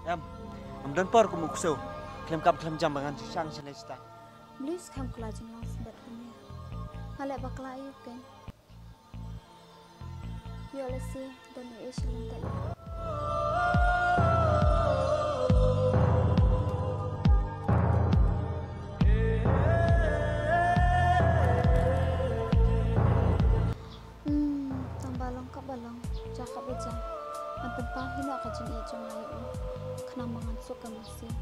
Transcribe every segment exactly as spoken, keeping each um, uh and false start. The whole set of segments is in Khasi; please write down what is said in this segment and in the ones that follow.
Em, ngam don por kum u ksew. Khlem kam khlem jam ba ngan shu shang shalei shatai. Please, kam kla jinglong sbet kumne. Nga leh bakla ïa u ken. Ïoh lehse don ei ei sha lyndet. Hmm, tang ba long kaba long, ja kaba ja. Ngan pynpaw hi noh ka jingïeit jong nga ïa u. Khnang ba ngan suk ka mynsiem.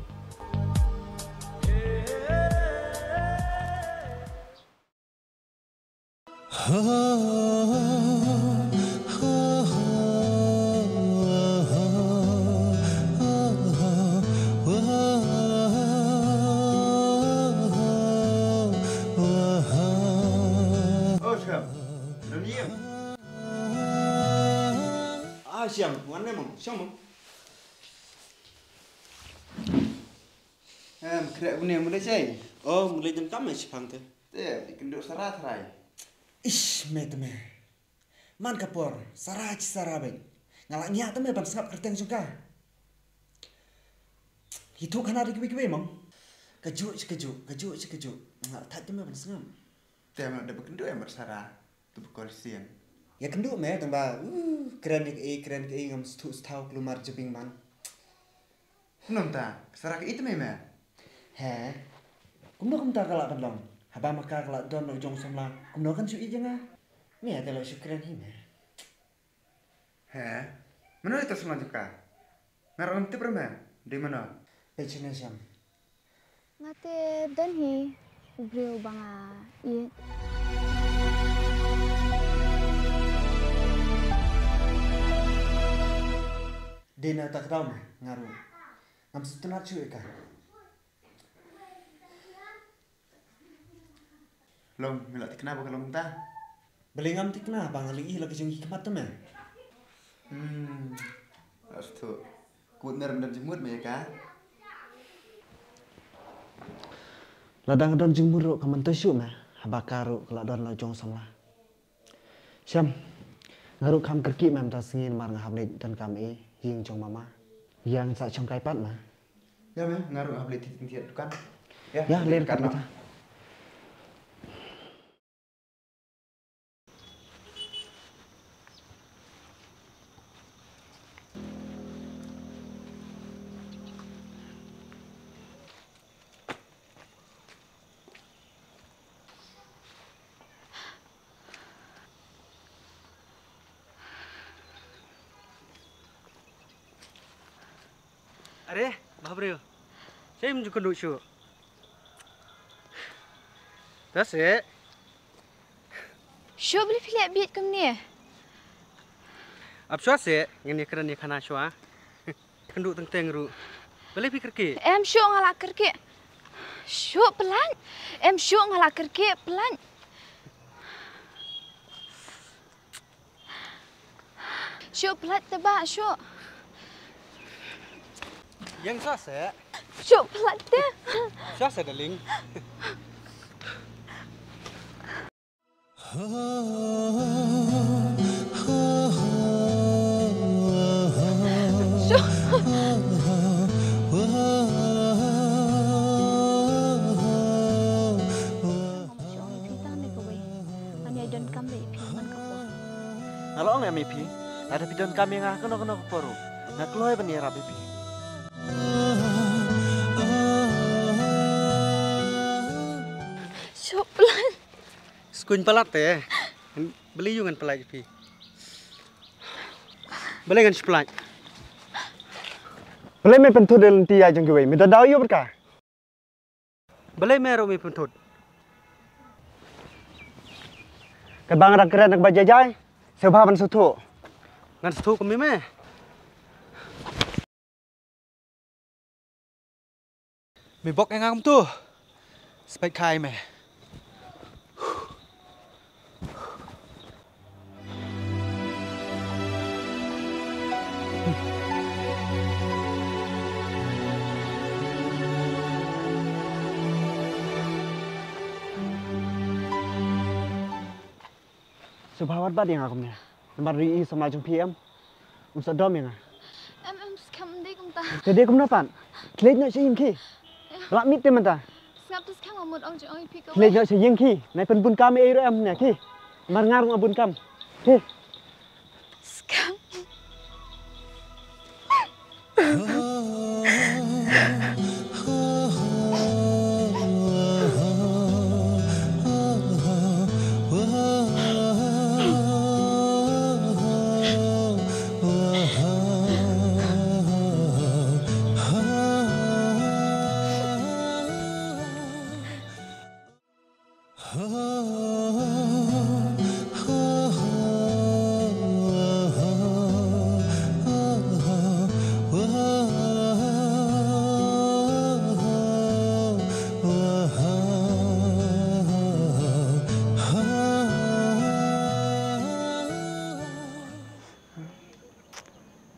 Oh, Shyam. Don ïing. Ah, Shyam, wan ne mong, Shyam mong. Em, khreh une, mut leit shai? Oh, mut leit donkam me shiphang te. Te, i kynduh Sara tharai. Ish, me te me. Man ka por, Sara chi Sara beit. Nga la ngiah te me ban sngap kyrteng jong ka. Hi thuh khana da kiwei kiwei mong. Kajuh chi kajuh, kajuh chi kajuh. Nga la thait te me ban sngap. Te me da ba kynduh em bad Sara. Tu ba kol sian. Ïa kynduh me tang ba, uh, kren ïa kaei, kren ïa kaei ngam sngewthuh sngewthaw kulmar jabing man. Kumno mynta, Sara ka ïeit me me? He. Kumno kumta ka lah ban long? Haba ma ka ka la don la u jong samla, kumno kan shu ïeit ïa nga? Me te la shu kren hi me. He. Mano ita samla jong ka? Nga ruh ngam tip ruh me. Dei mano? Peit shane Shyam. Nga te don hi u briew ba nga ïeit. Dei na ta ka daw me, nga ruh ngam sngewtynnat shuh ïa ka. Long, me la thikna ba ka long kumta? Balei ngam thikna, ba nga la ïohi la ka jong ki khmat te me. Hmm. Astu. Kut ner me don jingmut me ïa ka. Lada nga don jingmut ruh ka myntoi shuh me, haba ka ruh ka la don la u jong samla. Shyam, nga ruh kham kyrkieh me mynta sngi namar nga hap leit donkam ïing jong mama. Ïa ngan sa shong kai pat me. Ïa me, nga ruh hap leit thied thied dukan. Ïa, ïa, leit dukan. Are, Bhabriew. Shim ju kynduh shuh. Ta se. Shuh, balei phi leh bieit kumne? Ap shuwa se, ngin ïakren ïa khana shuwa. Kynduh teng teng ruh. Balei phi kyrkieh? Em shuh, nga la kyrkieh. Shuh, pynlait. Em shuh, nga la kyrkieh, pynlait. Shuh, pynlait te bah, shuh. Ïeng shuwa se. Shuh, pynlait te. Shuwa se, darling. Nga la ong em ïa phi, lada phi donkam ïa nga kano kano ka por ruh, nga kloi ban ïarap ïa phi. Shuh, pynlait. Skuin palat te. Balei ïa ngan pynlait phi? Balei ngan shu pynlait? Balei me pynthut ïa lynti ïa jong kiwei? Me da daw ïa bad ka? Balei me ruh me pynthut? Ka bang rak kren ka ba jai jai. Sngewbha ban sngewthuh. Ngan sngewthuh kum me me. Me bok ïa nga kumto. Spek khai me. Sngewbha wat bat ïa nga kumne. Namar ri i samla jong phi em. Un sa dom ïa nga. Em, em, Kam dei kumta. Te dei kumno pat? Klet noh sha ïing ki. Lah miet te mynta. Sngap te Skhem, nga mut ong jingong ïa phi kawei. Klet noh sha ïing ki. Nai pynbun kam ei ruh em ne ki. Namar nga ruh nga bun kam. Ki. Skhem.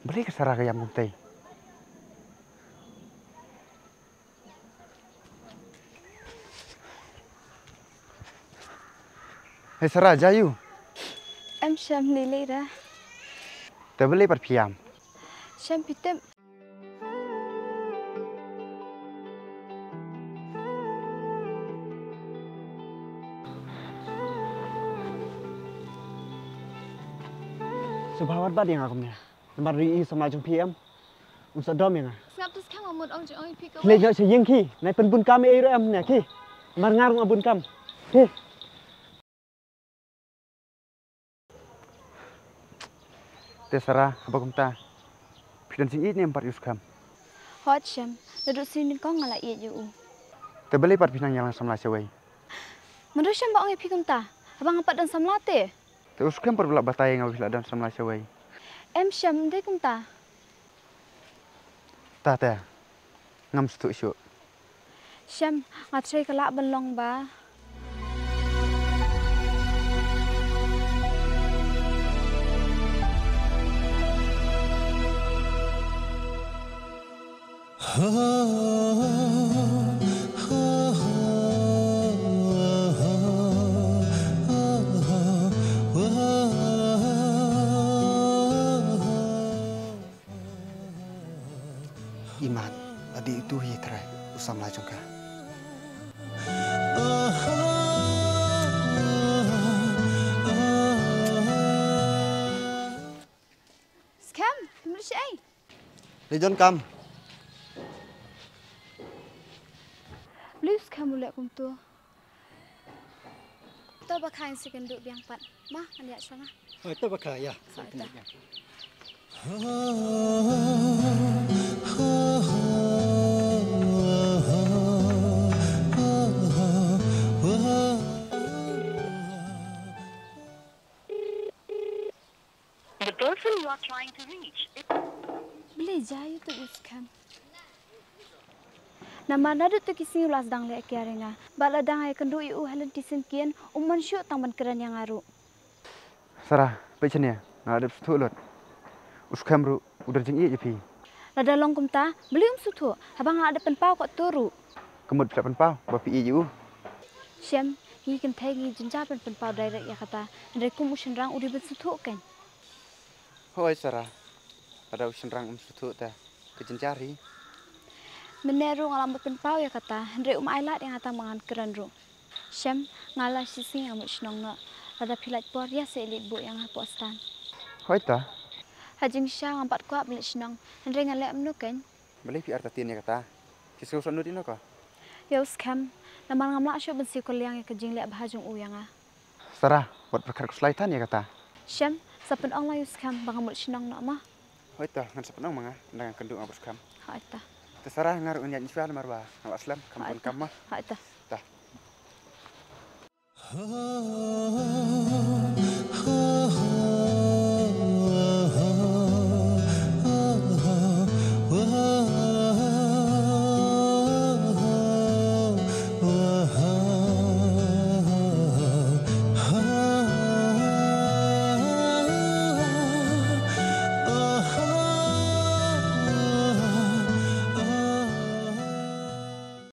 Balei ka Sara ka ïam kumtei? Hei Sara, jia aiu? Em Shem, lei lei ra. Te balei pat phi ïam? Shem, phi tip. Sngewbha wat bat ïa nga kumne. Namar ri i samla jong phi em. Un sa dom ïa nga. Sngap te Skhem, nga mut ong jingong ïa phi kawei. Klet noh sha ïing ki. Nai pynbun kam ei ruh em ne ki. Namar nga ruh nga bun kam. Ki. Te Sara, haba kumta phi don jingïeit ne em pat ïa u Skhem? Hooid Shem, naduh sien nyngkong nga la ïeit ïa u. Te balei pat phi nang ïalang samla shawei? Mynta Shem ba ong ïa phi kumta, haba nga pat don samla te. Te u Skhem pat u la batai ïa nga ba phi la don samla shawei. Em Shem, ym dei kumta. Ta te, ngam sngewthuh shuh. Shem, nga trei ka lah ban long ba. Imat, la dei utu hi trai u samla jong ka. Skhem, phim leh shaei? Leit don kam. Balei u Skhem u leh kumtu? To ba kha, ngan sa kynduh biang pat. Ma, ngan ïaid shuwa nga. Oi, to ba kha, ïa. Sa ïa ta. The person you are trying to reach. Balei jia ïa uto u Skhem? Namar naduh tu ki sngi u la sdang leh kiar ïa nga. Bad lada nga ïakynduh ïa u ha lynti syngkien, um mon shuh tang ban kren ïa nga ruh. Sara, peit shane, nga la dep sngewthuh lut. U Skhem ruh u don jingïeit ïa phi. Lada long kumta, balei um sngewthuh, haba nga la dep pynpaw katto ruh. Ka mut phi la pynpaw ba phi ïeit ïa u? Shem, ngi kynthei ngi jynjar ban pynpaw direct ïa kata. Hynrei kum u shynrang u dei ban sngewthuh keiñ. Hooid Sara, lada u shynrang um sngewthuh te ka jynjar hi. Mynne ruh nga la mut pynpaw ïa kata, hynrei um ailad ïa nga tang ba ngan kren ruh. Shem, nga la shisngi nga mut shnong noh. Lada phi lait por, ïa sa leit buh ïa nga hapoh stand. Hooid ta. Ha jingshisha ngam pat kwah ban leit shnong, hynrei ngan leh kumno keiñ? Balei phi artatien ïa kata? Phi sngew sngewsih ïa u Skhem? Namar ngam lah shuh ban siew kylliang ïa ka jingleh bha jong u ïa nga. Sara, wat pyrkhat khuslai than ïa kata. Shem, sa pynong lang ïa u Skhem ba nga mut shnong noh ma. Hooid ta, ngan sa pynong ma nga, ynda ngan kynduh nga bad u Skhem. Hooid ta. Te Sara, nga ruh ngan ïaid shuwa namar ba nga la slem, kam bun kam ma. Hooid ta. Ta.